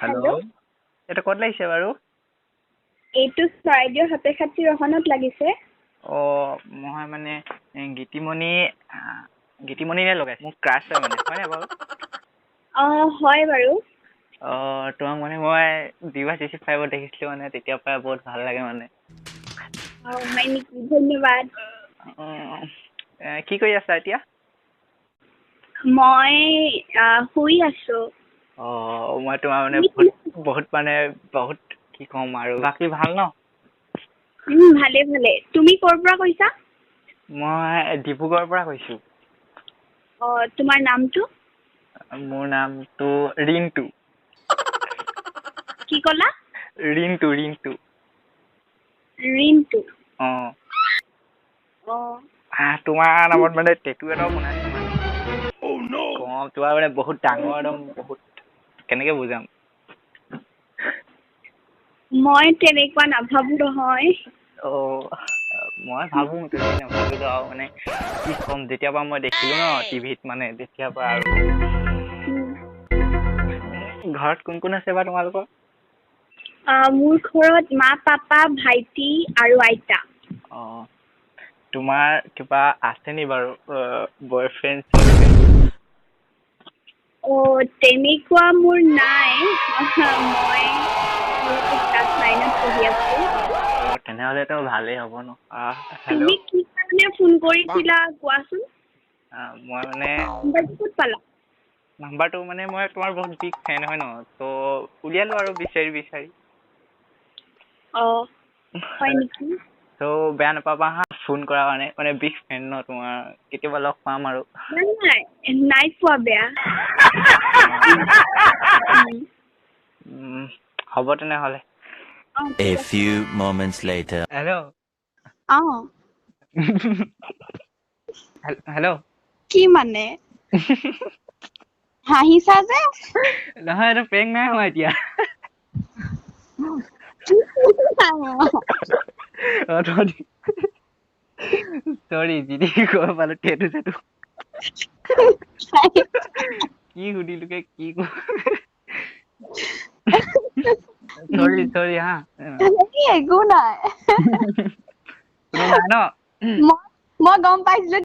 Hello'. এইটো ক'ত লাগিছে বাৰু? এইটো চৰাইদেউ সাপেখাতী ৰহণত লাগিছে। অঁ, মই মানে গীতিমণি, গীতিমণিনে লগাইছে? মোৰ ক্ৰাছ হয় মানে, হয়নে বাৰু? অঁ, হয় বাৰু। অঁ, তোমাক মানে মই ডিভা 65ত দেখিছিলোঁ মানে, তেতিয়াৰ পৰাই বহুত ভাল লাগে মানে। অঁ, হয় নেকি? ধন্যবাদ। অঁ, কি কৰি আছা এতিয়া? মই শুই আছো। অঁ, মই তোমাৰ মানে বহুত বহুত মানে বহুত কি ক'ম আৰু, বাকী ভাল ন? ভালে ভালে। তুমি ক'ৰ পৰা কৈছা? মই ডিব্ৰুগড়ৰ পৰা কৈছোঁ। অঁ, তোমাৰ নামটো? মোৰ নামটো ৰিণ্টু। কি ক'লা? ৰিণ্টু, ৰিণ্টু। ৰিণ্টু? অঁ। অঁ। তোমাৰ নামত মানে টেটু এটাও বনাইছোঁ মানে। কম তোমাৰ মানে বহুত ডাঙৰ, একদম বহুত, কেনেকে বুজাম। মই তেনেকুৱা নাভাবো নহয়। অঁ, মই ভাবো, তুমি নাভাবিলো আৰু মানে কি ক'ম, যেতিয়াৰ পৰা মই দেখিলো ন টিভিত মানে, তেতিয়াৰ পৰা আৰু। ঘৰত কোন কোন আছে বা তোমালোকৰ? মোৰ ঘৰত মা, পাপা, ভাইটি আৰু আইতা। অঁ, তোমাৰ কিবা আছে নি বাৰু বয়ফ্ৰেণ্ড? অঁ, তেনেকুৱা মোৰ নাই। মই ক্লাছ 9ত পঢ়ি আছো। অঁ, তেনেহ'লেতো ভালেই হ'ব ন। হেল্ল'। তুমি কি কাৰণে ফোন কৰিছিলা কোৱাচোন? মই মানে নাম্বাৰটো ক'ত পালা? নাম্বাৰটো মানে মই তোমাৰ বহুত বিগ ফেন হয় ন, ত' উলিয়ালো আৰু বিচাৰি বিচাৰি। অঁ, হয় নেকি? ত' বেয়া নাপাবা হা ফোন কৰাৰ কাৰণে, মানে বিগ ফেন ন তোমাৰ, কেতিয়াবা লগ পাম আৰু। নাই নাই, নাই পোৱা বেয়া। হ'ব তেনেহ'লে। A few moments later. Hello. অঁ। হেল্ল'। কি মানে হাঁহিছা যে? নহয়, এইটো প্ৰেংক নাই হোৱা এতিয়া। চৰি, যিদি গম পালো টেটু চেটু কি সুধিলোকে কি, চৰি চৰি। হা, একো নাই ন, মই গম পাইছিলো।